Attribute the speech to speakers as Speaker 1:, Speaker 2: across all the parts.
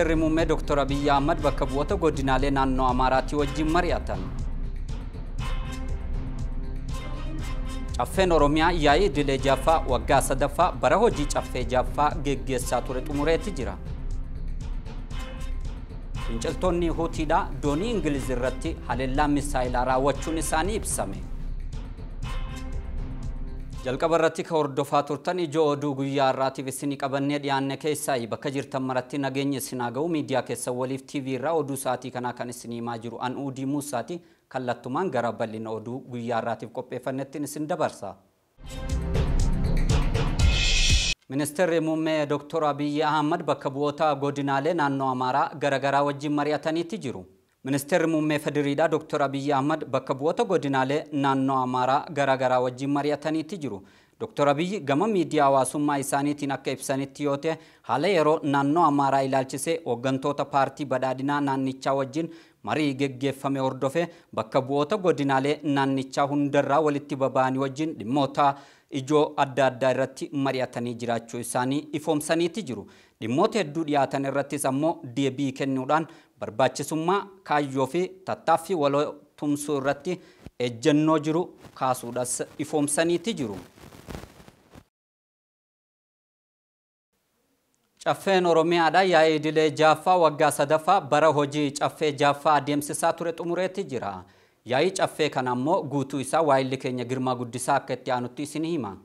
Speaker 1: Ministeerri Muummee Dr. Abiyyi Ahmad bakka bu'oota godinaalee naannoo Amaaraatii wajjin mari'atan. Caffeen Oromiyaa yaa'ii idilee jaaffaa waggaa sadaffaa bara hojii caffee jaaffaa geggeessaa ture xumureeti jira. Finciltoonni Huutiidhaa doonii Ingiliz irratti haleellaa misaayilaa raawwachuun isaanii ibsame. Jalqaba irratti ka hordofaa turtan ijoo oduu guyyaa har'aatiif isinii qabannee dhiyaanne keessaa bakka jirtan maratti nageenya isin haa ga'u. Miidiyaa keessan waliif TV irraa oduu sa'aatii kanaa kan isinii himaa jiru an Uudii Muusaati. Kallattumaan gara bal'ina oduu guyyaa har'aatiif qopheeffannettiin isin dabarsa. Ministeerri Muummee Dr. Abiyyi Ahmad bakka bu'oota godinaalee naannoo Amaaraa garaagaraa wajjin mari'ataniitti jiru. Ministeerri Muummee Federiidhaa Dr. Abiyyi Ahmad bakka bu'oota godinaalee naannoo Amaaraa garaagaraa wajjin mari'ataniitti jiru. Dr. Abiyyi gama miidiyaa hawaasummaa isaaniitiin akka ibsanitti yoo ta'e haala yeroo naannoo Amaaraa ilaalchisee hooggantoota paartii badhaadhinaa naannichaa wajjin marii geggeeffame hordofee bakka bu'oota godinaalee naannichaa hundarraa walitti baba'anii wajjin dhimmoota ijoo adda addaa irratti mari'atanii jiraachuu isaanii ifoomsaniitti jiru. Dhimmoota hedduu dhiyaatan irrattis ammoo deebii kennuudhaan barbaachisummaa kaayyoo fi tattaaffii waloo tumsuu irratti ejjennoo jiru kaasuudhas ifoomsaniitti jiru. Caffeen Oromiyaadha yaa'ii idilee jaaffaa waggaa sadaffaa bara hojii caffee jaaffaa adeemsisaa ture xumureetti jira. Yaa'ii caffee kana ammoo guutuu isaa waayilli keenya Girmaa Guddisaa akka itti aanutti isin hima.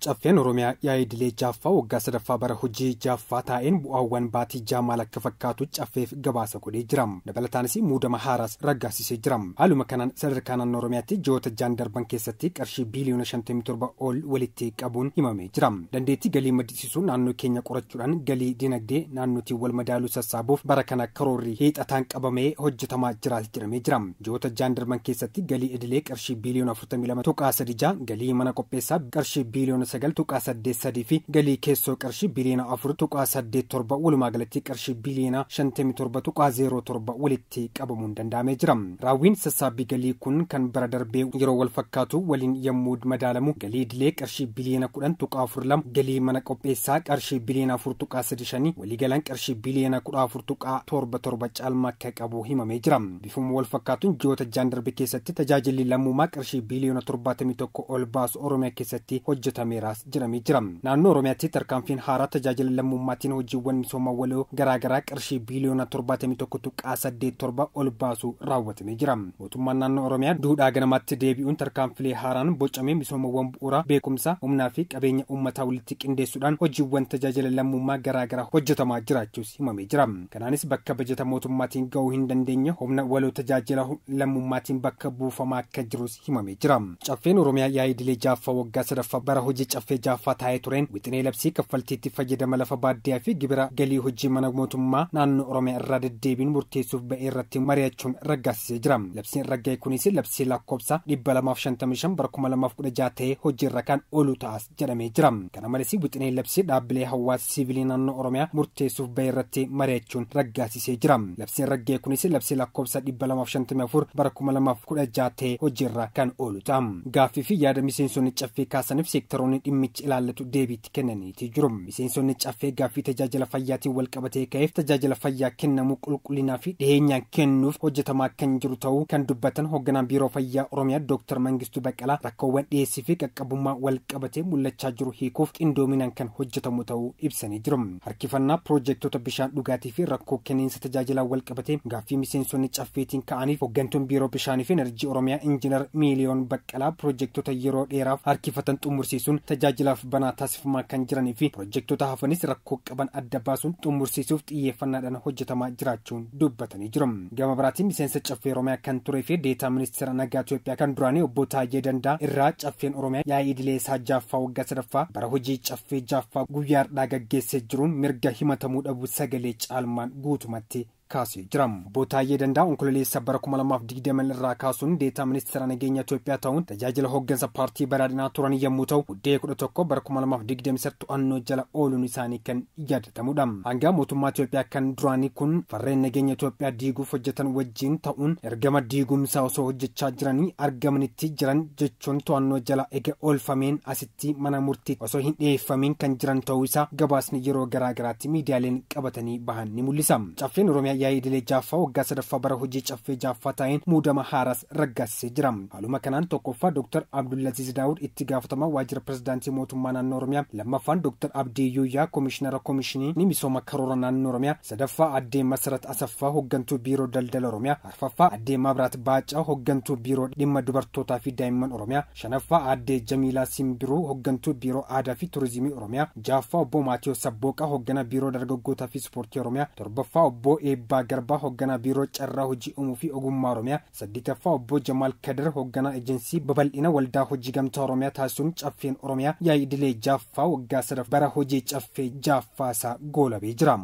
Speaker 2: Caffeen Oromiyaa yaa'ii idilee jaaffaa waggaa sadaffaa bara hojii jaaffaa taa'een bu'aawwan baatii ja'a maal akka fakkaatu caffeef gabaasa godhee jira. Dabalataanis muudama haaraas raggaasisee jira. Haaluma kanaan sadarkaa naannoo Oromiyaatti ji'oota ja'an darban keessatti qarshii biiliyoona 57 ol walitti qabuun himamee jira. Dandeettii galii maddisiisuu naannoo keenya qorachuudhaan galii dinagdee naannootiin wal madaaluu sassaabuuf bara kana karoorri hiixataan qabamee hojjetamaa jiraas jedhamee jira. Ji'oota ja'an darban keessatti galii idilee qarshii biiliyoona 42.36, galii mana qopheessaa qarshii biiliyoona 9.83 fi galii keessoo qarshii biliyoona 4.87 walumaa galatti qarshii biliyoona 57.07 walitti qabamuun danda'amee jira. Raawwiin sassaabbii galii kun kan bara darbee yeroo wal fakkaatu waliin yommuu madaalamu galii idilee qarshii biliyoona 10.42, galii mana qopheessaa qarshii biliyoona 4.35, waliigalaan qarshii biliyoona 14.77 caalmaa akka qabu himamee jira. Bifuma wal fakkaatuun ji'oota ja'an darbe keessatti tajaajilli lammummaa qarshii biliyoona 71 ol baasu Oromiyaa keessatti hojjetame jedhamee jira. Naannoo Oromiyaatti tarkaanfiin haaraa tajaajila lammummaatiin hojiiwwan misooma waloo garaagaraa qarshii biliyoona 71.87 ol baasu raawwatamee jira. Mootummaan naannoo Oromiyaa duudhaa ganamaatti deebi'uun tarkaanfilee haaraan bocamee misoomawwan bu'uuraa beekumsa humnaa fi qabeenya uummataa walitti qindeessuudhaan hojiiwwan tajaajila lammummaa garaagaraa hojjetamaa jiraachuus himamee jira. Kanaanis bakka bajeta mootummaatiin ga'uu hin dandeenye humna waloo tajaajila lammummaatiin bakka buufamaa akka jirus himamee jira. Caffeen Oromiyaa yaa'ii idilee jaaffaa waggaa sadaffaa bara hojii caffee jaaffaa taa'ee tureen wixinee labsii kaffaltiitti fayyadama lafa baadiyyaa fi gibira galii hojii mana mootummaa naannoo Oromiyaa irraa deddeebiin murteessuuf ba'ee irratti mari'achuun raggaasisee jira. Labsiin ragga'e kunis labsii lakkoofsa 255 bara 2016 ta'ee hojiirra kan oolu ta'as jedhamee jira. Kana malees wixinee labsii dhaabbilee hawaasa siivilii naannoo Oromiyaa murteessuuf ba'ee irratti mari'achuun raggaasisee jira. Labsiin ragga'e kunis labsii lakkoofsa 254 bara 2016 ta'ee hojiirra kan oolu ta'a. Gaaffii fi yaada miseensonni caffee kaasaniif seektaroonni dhimmichi ilaallatu deebiitti kennaniitii jiru. Miseensonni caffee gaaffii tajaajila fayyaatiin wal qabatee ka'eef tajaajila fayyaa kennamu qulqullinaa fi dhiheenyaan kennuuf hojjetamaa kan jiru ta'uu kan dubbatan hoogganaan biiroo fayyaa Oromiyaa Dr. Mangistuu Baqqalaa rakkoowwan dhiyeessii fi qaqqabummaa wal qabatee mul'achaa jiru hiikuuf qindoominaan kan hojjetamu ta'uu ibsanii jiru. Harkifannaa piroojektota bishaan dhugaatii fi rakkoo kenniinsa tajaajilaa wal qabatee gaaffii miseensonni caffeetiin ka'aniif hooggantuun biiroo bishaanii fi enerjii Oromiyaa Injiinar Miiliyoon Baqqalaa piroojektota yeroo dheeraaf harkifatan xumursiisuun tajaajilaaf banaa taasifamaa kan jiranii fi piroojektota hafanis rakkoo qaban adda baasuun xumursiisuuf xiyyeeffannaadhaan hojjetamaa jiraachuun dubbatanii jiru. Gama biraatiin miseensa caffee Oromiyaa kan turee fi deetaa ministeera nagaa Itoophiyaa kan duraanii obbo Taayyee Dandaa irraa caffeen Oromiyaa yaa'ii idilee isaa jaaffaa waggaa sadaffaa bara hojii caffee jaaffaa guyyaa har'aa gaggeessee jiruun mirga himatamuu dhabuu sagalee caalmaan guutumatti kaasee jira. Obbo Taayyee Danda'a Onkololeessa bara 2020 irraa kaasuun deetaa ministeera nageenya Itoophiyaa ta'uun tajaajila hooggansa paartii badhaadhinaa turan yommuu ta'u, Muddee 11 bara 2023 to'annoo jala ooluun isaanii kan yaadatamudha. Hanga mootummaa Itoophiyaa kan duraanii kun farreen nageenya Itoophiyaa diiguuf hojjetan wajjin ta'uun ergama diigumsaa osoo hojjechaa jiranii argamanitti jiran jechuun to'annoo jala ega oolfameen asitti mana murtii osoo hin dhiyeeffamiin kan jiran ta'uu isaa gabaasni yeroo garaa garaatti miidiyaaleen qabatanii bahan ni mul'isa. Caffeen Oromiyaa yaa'ii idilee jaaffaa waggaa sadaffaa bara hojii caffee jaaffaa taa'een muudama haaraas raggaasisee jira. Haaluma kanaan tokkoffaa Dr. Abdullaziz Daawud itti gaafatamaa waajjira pirezidaantii mootummaa naannoo Oromiyaa, lammaffaan Dr. Abdii Yuuyyaa koomishinara koomishinii misooma karoora naannoo Oromiyaa, sadaffaa Addee Masarat Asaffaa hooggantuu biiroo daldala Oromiyaa, arfaffaa Addee Mabraat Baacaa hooggantuu biiroo dhimma dubartootaa fi daa'imman Oromiyaa, shanaffaa Addee Jamiilaa Simbiruu hooggantuu biiroo aadaa fi turizimii Oromiyaa, jaaffaa Obbo Maatiyoo Sabbooqaa hoogganaa biiroo dargaggootaa fi ispoortii Oromiyaa, torbaffaa Obbo Eebbaa Garbaa hoogganaa biiroo carraa hojii uumuu fi ogummaa Oromiyaa, saddeetaffaa Obbo Jamaal Kadir hoogganaa ejensii babal'ina waldaa hojii gamtaa Oromiyaa taasisuun caffeen Oromiyaa yaa'ii idilee jaaffaa waggaa sadaffaa bara hojii caffee jaaffaa isaa goolabee jira.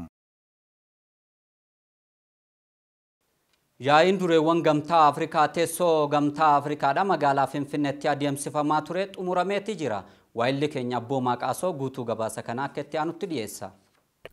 Speaker 1: Yaa'iin dureewwan gamtaa Afrikaa teessoo gamtaa Afrikaadha magaalaa Finfinneetti adeemsifamaa ture xumurameeti jira. Waayilli keenya Abboomaa Qaasoo guutuu gabaasa kana akka itti aanutti dhiyeessa.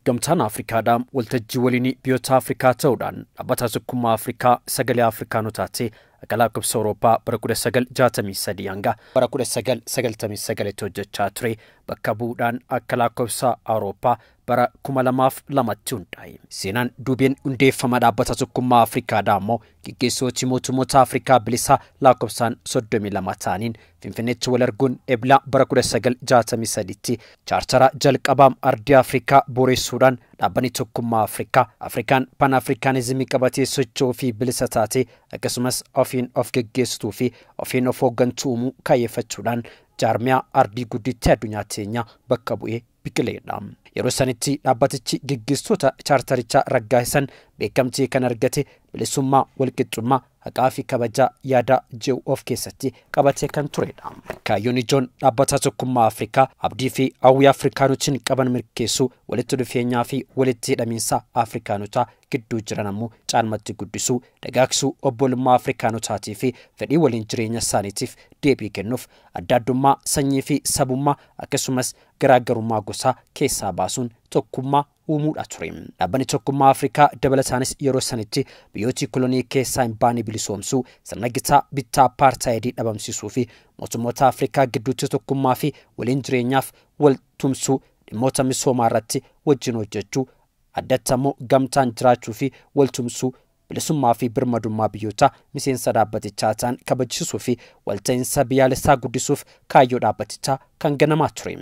Speaker 3: Gamtaan Afrikaadhaa waltajjii waliin biyyoota Afrikaa ta'uudhaan dhaabbata tokkummaa Afrikaa sagalee Afrikaanotaatti akka lakkoofsa Awurooppaa bara 1963 hanga bara 1999 hojjechaa ture bakka bu'uudhaan akka lakkoofsa Awurooppaa bara 2002tti hundaa'e. Seenaan duubeen hundeeffama dhaabbata tokkummaa Afrikaadhaa immoo gaggeessitooti mootummoota Afrikaa bilisaa lakkoofsaan 32 ta'aniin Finfinneetti wal arguun Ebla bara 1963tti chaartara jalqabaa ardii Afrikaa boreessuudhaan dhaabbanni tokkummaa Afrikaa Afrikaan Pan-Afrikaanizimii qabatee socho'uu fi bilisa taate akkasumas ofiin of geggeessituu fi ofiin of hooggantuu uumuu kaayyeffachuudhaan jaarmiyaa ardii gudditti addunyaa teenyaa bakka bu'ee biqileedha. Yeroo sanitti dhaabbatichi geggeessitoota chaartarichaa raggaasisan beekamtii kan argate bilisummaa, walqixxummaa, haqaa fi kabajaa yaada jiru of keessatti qabatee kan turedha. Kaayyoon ijoon dhaabbata tokkummaa Afrikaa abdii fi hawwii Afrikaanotiin qaban mirkeessuu, walitti dhufeenyaa fi walitti hidhamiinsa Afrikaanotaa gidduu jiran ammoo caalmatti guddisuu, dagaagsuu obbolummaa Afrikaanotaatii fi fedhii waliin jireenya isaaniitiif deebii kennuuf adda addummaa sanyii fi sabummaa akkasumas garaagarummaa gosaa keessaa baasuun tokkummaa uumuudha ture. Dhaabbanni tokkummaa Afrikaa dabalataanis yeroo sanitti biyyooti kolonii keessaa hin baane bilisoomsuu, sirna gitaa bittaa apartaayidii dhabamsiisuu fi mootummoota Afrikaa gidduutti tokkummaa fi waliin jireenyaaf wal tumsuu, dhimmoota misoomaa irratti wajjin hojjechuu, addatti ammoo gamtaan jiraachuu fi wal tumsuu, bilisummaa fi birmadummaa biyyoota miseensa dhaabbatichaa ta'an kabajsiisuu fi walta'iinsa biyyaalessaa guddisuuf kaayyoo dhaabbatichaa kan ganamaa ture.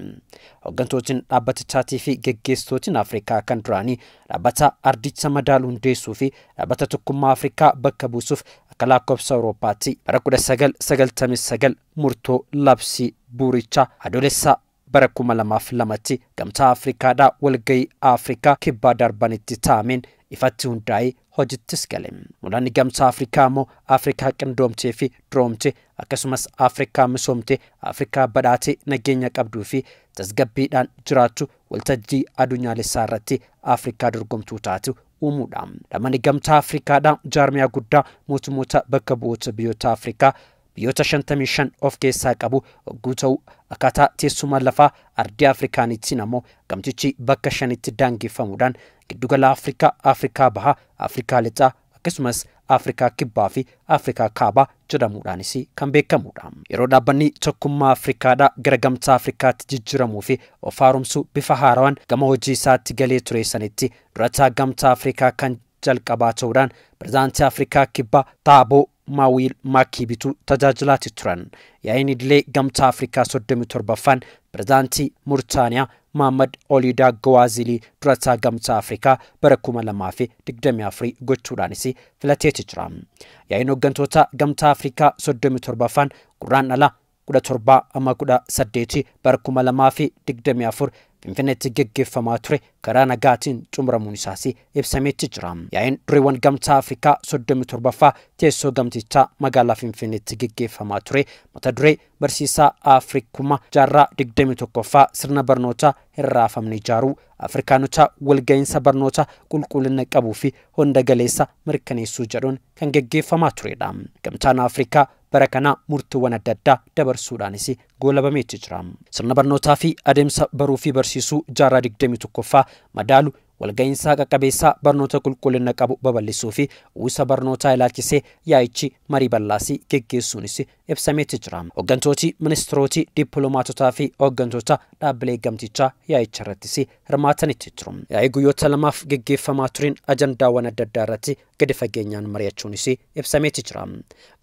Speaker 3: Hooggantootiin dhaabbatichaatii fi geggeessitootiin Afrikaa kan duraanii dhaabbata ardicha madaalu hundeessuu fi dhaabbata tokkummaa Afrikaa bakka buusuuf akka lakkoofsa Awurooppaatti bara 1999 murtoo labsii buurichaa adoolessa bara 2002tti gamtaa Afrikaadhaa walgahii Afrikaa kibbaa darbanitti taa'ameen ifatti hundaa'ee hojittis gale. Mul'anni gamtaa Afrikaa immoo Afrikaa qindoomtee fi duroomte akkasumas Afrikaa misoomte, Afrikaa badhaatee nageenya qabduu fi tasgabbiidhaan jiraattu waltajjii addunyaalessaa irratti Afrikaa dorgomtuu taatu uumuudha. Dhaabbanni gamtaa Afrikaadhaa jaarmiyaa guddaa mootummoota bakka bu'oota biyyoota Afrikaa biyyoota 55 of keessaa qabu hogguu ta'u akkaataa teessuma lafaa ardii Afrikaaniitiin ammoo gamtichi bakka shanitti daangeffamuudhaan giddugala Afrikaa, Afrikaa Bahaa, Afrikaa Lixaa akkasumas Afrikaa Kibbaa fi Afrikaa Kaabaa jedhamuudhaanis kan beekamudha. Yeroo dhaabbanni tokkummaa Afrikaadhaa gara gamtaa Afrikaatti jijjiiramuu fi of haaromsuu bifa haarawaan gama hojii isaatti galee ture sanitti durataa gamtaa Afrikaa kan jalqabaa ta'uudhaan pirezidaantii Afrikaa Kibbaa Taaboo Maawil Maakiibitu tajaajilaati turan. Yaa'iin idilee gamtaa Afrikaa 37ffaan pirezidaantii Murtaaniyaa Mohammad Oliidaa Gawaazilii durataa gamtaa Afrikaa bara 2024 gochuudhaanis filateeti jira. Yaa'iin hooggantoota gamtaa Afrikaa 37ffaan gurraan dhala 17 amma 18 bara 2024 Finfinneetti geggeeffamaa ture karaa nagaatiin xumuramuun isaas ibsameetti jira. Yaa'iin dureewwan gamtaa Afrikaa 37ffaa teessoo gamtichaa magaalaa Finfinneetti geggeeffamaa ture mata duree barsiisaa Afrikumaa jaarraa 21ffaa sirna barnootaa hin raafamne ijaaruu Afrikaanota walga'iinsa barnoota qulqullina qabuu fi hunda galeessa mirkaneessuu jedhuun kan geggeeffamaa turedha. Gamtaan Afrikaa bara kana murtiiwwan adda addaa dabarsuudhaanis goolabameetti jira. Sirna barnootaa fi adeemsa baruu fi barsiisuu jaarraa 21ffaa madaalu walga'iinsa qaqqabeessaa barnoota qulqullina qabu babal'isuu fi uwwisa barnootaa ilaalchisee yaa'ichi marii bal'aasii geggeessuunis ibsameetti jira. Hooggantooti, ministirooti, dippiloomaatotaa fi hooggantoota dhaabbilee gamtichaa yaa'icha irrattis hirmaatanitti jiru. Yaa'ii guyyoota lamaaf geggeeffamaa tureen ajandaawwan adda addaa irratti gadi fageenyaan mari'achuunis ibsameetti jira.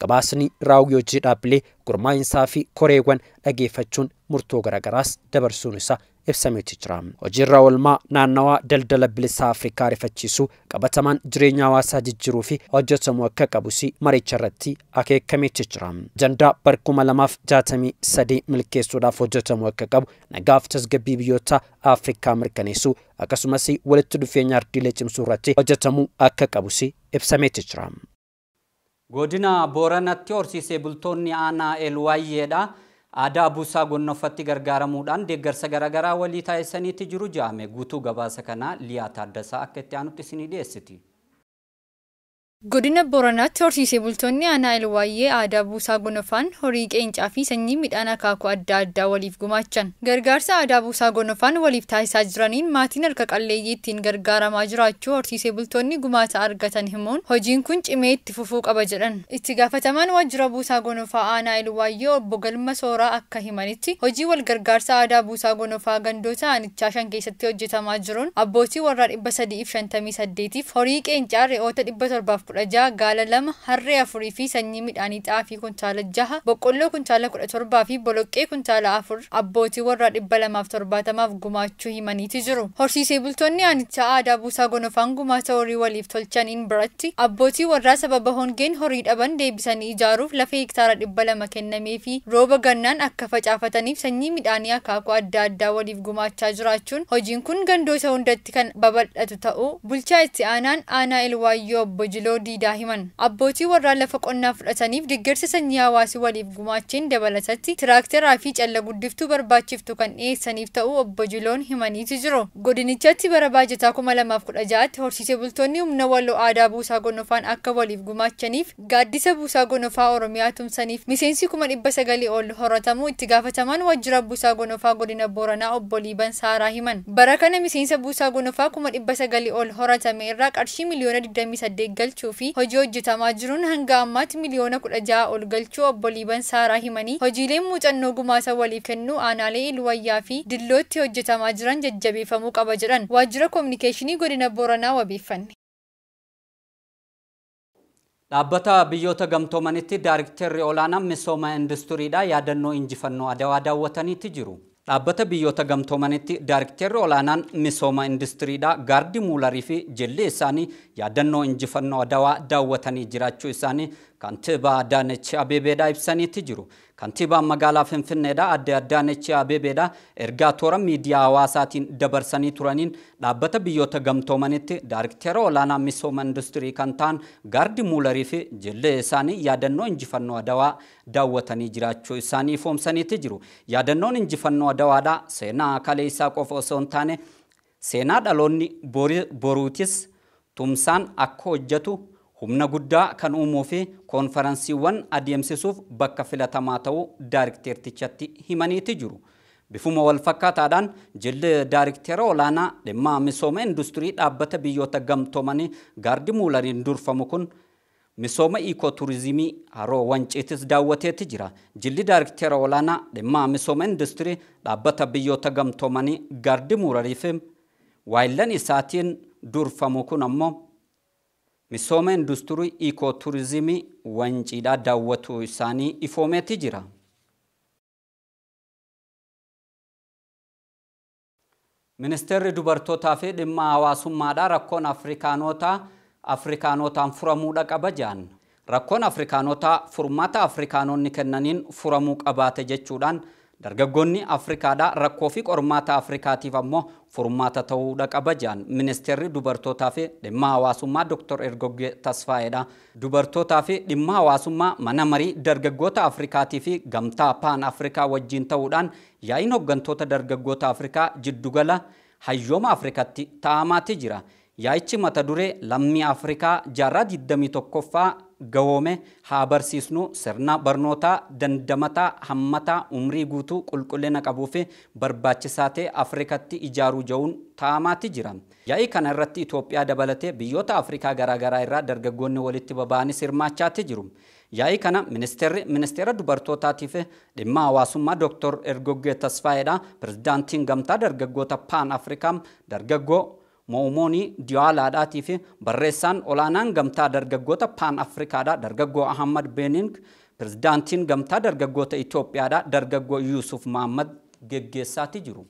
Speaker 3: Gabaasni raawwii hojii dhaabbilee gurmaa'insaa fi koreewwan dhageeffachuun murtoo garaagaraas dabarsuun isaa ibsameetti jira. Hojiirra oolmaa naannawaa daldala bilisaa Afrikaa ariifachiisuu qabatamaan jireenya hawaasaa jijjiiruu fi hojjetamuu akka qabus maricha irratti akeekameetti jira. Ajandaa bara 2063 milkeessuudhaaf hojjetamuu akka qabu nagaaf tasgabbii biyyoota Afrikaa mirkaneessuu akkasumas walitti dhufeenya ardiilee cimsuu irratti hojjetamuu akka qabus ibsameetti jira.
Speaker 1: Godina Booranatti horsiisee bultoonni aanaa Elwaayyeedha. Aadaa buusaa gonnoffatti gargaaramuudhaan deeggarsa garaagaraa walii taasisaniitti jiru jedhame. Guutuu gabaasa kanaa Liyaa Taaddasaa akka itti aanutti isinii dhiyeessiti.
Speaker 4: Godina Booranaatti horsiisee bultoonni aanaa Elwaayyee aadaa buusaa gonofaan horii qeencaa fi sanyii midhaan akaakuu adda addaa waliif gumaachan. Gargaarsa aadaa buusaa gonofaan waliif taasisaa jiraniin maatiin harka qalleeyyii ittiin gargaaramaa jiraachuu horsiisee bultoonni gumaata argatan himuun hojiin kun cimee itti fufuu qaba jedhan. Itti gaafatamaan waajjira buusaa gonofaa aanaa Elwaayyee obbo Galma Sooraa akka himanitti hojii wal gargaarsa aadaa buusaa gonofaa gandoota aanichaa 5 keessatti hojjetamaa jiruun abbootii warraa 358 horii qeencaa re'oota 716 gaala 2 harree 4 fi sanyii midhaanii xaafii kuntaala 6 boqqolloo kuntaala 17 fi boloqqee kuntaala 4 abbootii warraa 270 gumaachuu himaniiti jiru. Horsiisee bultoonni aanichaa aadaa buusaa gonofaan gumaata horii waliif tolchaniin biratti abbootii warraa sababa hongeen horii dhaban deebisanii ijaaruuf lafa hektaara 200 kennamee fi rooba gannaan akka facaafataniif sanyii midhaanii akaakuu adda addaa waliif gumaachaa jiraachuun hojiin kun gandoota hundatti kan babal'atu ta'uu bulchaa itti aanaan aanaa Elwaayyoo obbo Jiloo Diidaa himan. Abbootii warraa lafa qonnaa fudhataniif deeggarsa sanyii hawaasii waliif gumaacheen dabalatatti tiraakteraa fi calla guddiftuu barbaachiftu kan dhiyeessaniif ta'uu obbo Jiloon himaniiti jiru. Godinichatti bara baajataa 2016tti horsiisee bultoonni humna waloo aadaa buusaa gonofaan akka waliif gumaachaniif gaaddisa buusaa gonofaa Oromiyaa tumsaniif miseensi 900 ol horatamuu itti gaafatamaan waajjira buusaa gonofaa godina Booranaa obbo Liiban Saaraa himan. Bara kana miseensa buusaa gonofaa 900 ol horatame irraa qarshii miliyoona 28 galchuu fi hojii hojjetamaa jiruun hanga ammaatti miliyoona 16 ol galchuu obbo Liiban Saaraa himanii hojiileen muuxannoo gumaata waliif kennuu aanaalee Ilwayyaa fi Dillootti hojjetamaa jiran jajjabeeffamuu qaba jedhan. Waajjira koominikeeshinii godina Booranaa wabeeffanne.
Speaker 1: Dhaabbata biyyoota gamtoomanitti daariktarri olaanaan misooma industiriidha yaadannoo injifannoo Adawaa daawwataniitti jiru. Dhaabbata biyyoota gamtoomanitti daariktarri olaanaan misooma industiriidha Gaardi Muularii fi jilli isaanii yaadannoo injifannoo Adawaa daawwatanii jiraachuu isaanii kantiibaa Adaanech Abeebeedha ibsaniitti jiru. Kantiibaan magaalaa Finfinneedha adde Adaanech Abeebeedha ergaa toora miidiyaa hawaasaatiin dabarsanii turaniin dhaabbata biyyoota gamtoomanitti daariktera olaanaa misooma industirii kan ta'an Gaardi Muularii fi jilli isaanii yaadannoo injifannoo Adawaa daawwatanii jiraachuu isaanii ifoomsaniitti jiru. Yaadannoon injifannoo Adawaadha seenaa kaleessaa qofa osoo hin taane seenaa dhaloonni boruutis tumsaan akka hojjetu humna guddaa kan uumuu fi koonferansiiwwan adeemsisuuf bakka filatamaa ta'uu daarikteertichatti himaniiti jiru. Bifuma wal fakkaataadhaan jilli daariktera olaanaa dhimma misooma industirii dhaabbata biyyoota gamtoomanii Gaardi Muulariin durfamu kun misooma ikooturizimii haroo Wanciitis daawwateeti jira. Jilli daariktera olaanaa dhimma misooma industirii dhaabbata biyyoota gamtoomanii Gaardi Muularii fi waayillan isaatiin durfamu kun ammoo misooma industirii ikooturizimii Wanciidhaa daawwatu isaanii ifoomeeti jira. Ministeerri dubartootaa fi dhimma hawaasummaadhaa rakkoon Afrikaanotaan furamuudha qaba jedhan. Rakkoon Afrikaanotaa furmaata Afrikaanonni kennaniin furamuu qabaate jechuudhaan Dargaggoonni Afrikaadhaa rakkoo fi qormaata Afrikaatiif ammoo furmaata ta'uudha qaba jedhan ministeerri dubartootaa fi dhimma hawaasummaa Dr. Ergoggee Tasfaayeedha. Dubartootaa fi dhimma hawaasummaa mana marii dargaggoota Afrikaatii fi gamtaa Paan Afrikaa wajjin ta'uudhaan yaa'iin hooggantoota dargaggoota Afrikaa jiddugala hayyooma Afrikaatti taa'amaati jira. Yaa'ichi mata duree lammii Afrikaa jaarraa 21ffaa gahoome haa barsiisnu sirna barnootaa dandamataa hammataa umrii guutuu qulqullina qabuu fi barbaachisaa ta'e Afrikatti ijaaruu jedhuun taa'amaati jira. Yaa'ii kana irratti Itoophiyaa dabalatee biyyoota Afrikaa garaagaraa irraa dargaggoonni walitti baba'anis hirmaachaati jiru. Yaa'ii kana ministeerri ministeera dubartootaatii fi dhimma hawaasummaa Dr. Ergoggee Tasfaayeedha. Pirezidaantiin gamtaa dargaggoota Paan Afrikaa dargaggoo Moomoonii Diyaalaadhaatii fi barreessaan olaanaan gamtaa dargaggoota Paan Afrikaadha dargaggoo Ahmad Beening, pirezidaantiin gamtaa dargaggoota Itoophiyaadha dargaggoo Yuusuf Mahammad geggeessaati jiru.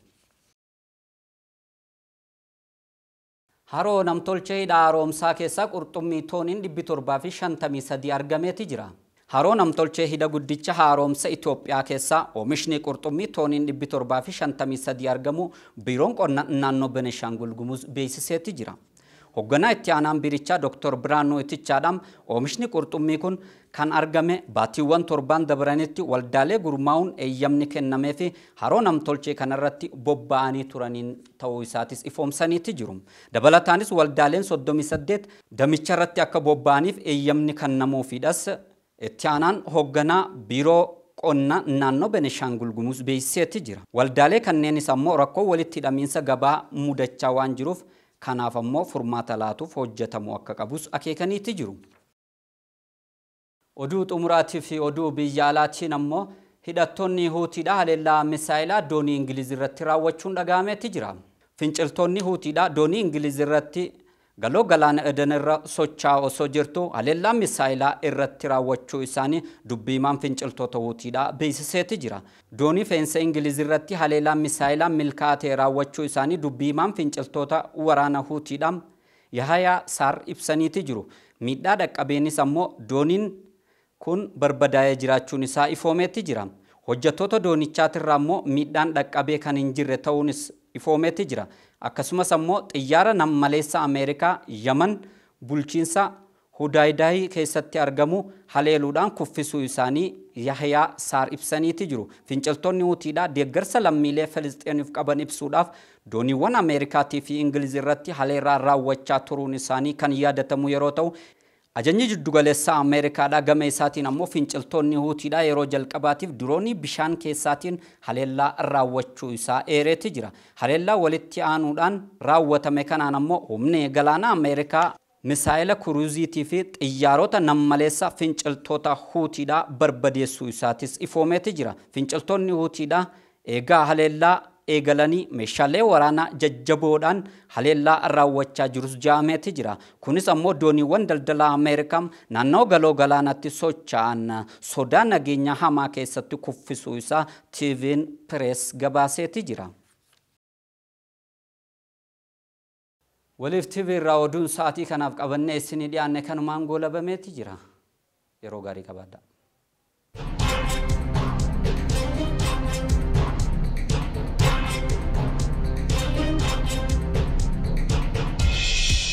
Speaker 1: Haroo namtolchee hidha haaromsaa keessaa qurxummii tooniin 753 argameeti jira. Haroo namtolchee hidha guddicha haaromsa Itoophiyaa keessaa oomishni qurxummii tooniin 753 argamu biiroon qonna naannoo Benishaangul Gumuz beeksiseeti jira. Hoogganaa itti aanaan biirichaa Dr. Biraanuu Itichaadhaan oomishni qurxummii kun kan argame baatiiwwan torban dabranitti waldaalee gurmaa'uun eeyyamni kennamee fi haroo namtolchee kanarratti bobba'anii turaniin ta'uu isaatis ifoomsaniiti jiru. Dabalataanis waldaaleen 38 damicha irratti akka bobba'aniif eeyyamni kennamuufiidhas itti aanaan hoogganaa biiroo qonna naannoo Benishaangul Gumuz beeksiseeti jira. Waldaalee kanneenis ammoo rakkoo walitti hidhamiinsa gabaa mudachaa waan jiruuf kanaaf ammoo furmaata laatuuf hojjetamuu akka qabus akeekaniiti jiru. Oduu xumuraatii fi oduu biyya alaatiin ammoo hidhattoonni Huutiidha haleellaa misaayilaa doonii Ingiliz irratti raawwachuun dhaga'ameeti jira. Finciltoonni Huutiidha doonii Ingiliz irratti galoo galaana Edan irra socho'aa osoo jirtu haleellaa misaayilaa irratti raawwachuu isaanii dubbiimaan finciltoota Huutiidha beeksiseeti jira. Doonii feensa Ingiliz irratti haleellaa misaayilaa milkaa'aa ta'e raawwachuu isaanii dubbiimaan finciltoota waraana Huutiidha Yahayaa Saar ibsaniiti jiru. Miidhaa dhaqqabeenis ammoo dooniin kun barbadaa'ee jiraachuun isaa ifoomeeti jira. Hojjettoota doonichaatirraa ammoo miidhaan dhaqqabee kan hin jirre ta'uunis ifoomeeti jira. Akkasumas ammoo xiyyaara nammaleessa Ameerikaa Yaman bulchiinsa Hudaydaahii keessatti argamu haleeluudhaan kuffisuu isaanii Yahyaa Saar ibsaniiti jiru. Finciltoonni Huutiidhaa deeggarsa lammiilee Filisxeeniif qaban ibsuudhaaf dooniiwwan Ameerikaatii fi Ingiliz irratti haleellaa raawwachaa turuun isaanii kan yaadatamu yeroo ta'u, ajajni jiddugaleessaa Ameerikaadhaa gama isaatiin ammoo finciltoonni Huutiidhaa yeroo jalqabaatiif diroonii bishaan keessaatiin haleellaa raawwachuu isaa eereeti jira. Haleellaa walitti aanuudhaan raawwatame kanaan ammoo humni galaana Ameerikaa misaayila kuruuziitii fi xiyyaarota nammaleessa finciltoota Huutiidhaa barbadeessuu isaatis ifoomeeti jira. Finciltoonni Huutiidhaa eegaa haleellaa eegalanii meeshaalee waraanaa jajjaboodhaan haleellaa raawwachaa jirus jaameeti jira. Kunis ammoo dooniiwwan daldalaa Ameerikaa naannoo galoo galaanaatti socho'an sodaa nageenya hamaa keessatti kuffisuu isaa TV'n Press gabaaseeti jira. Waliif TV irraa oduun sa'aatii kanaaf qabannee isinii dhiyaanne kanumaan goolabameeti jira. Yeroo gaarii qabaadhaa.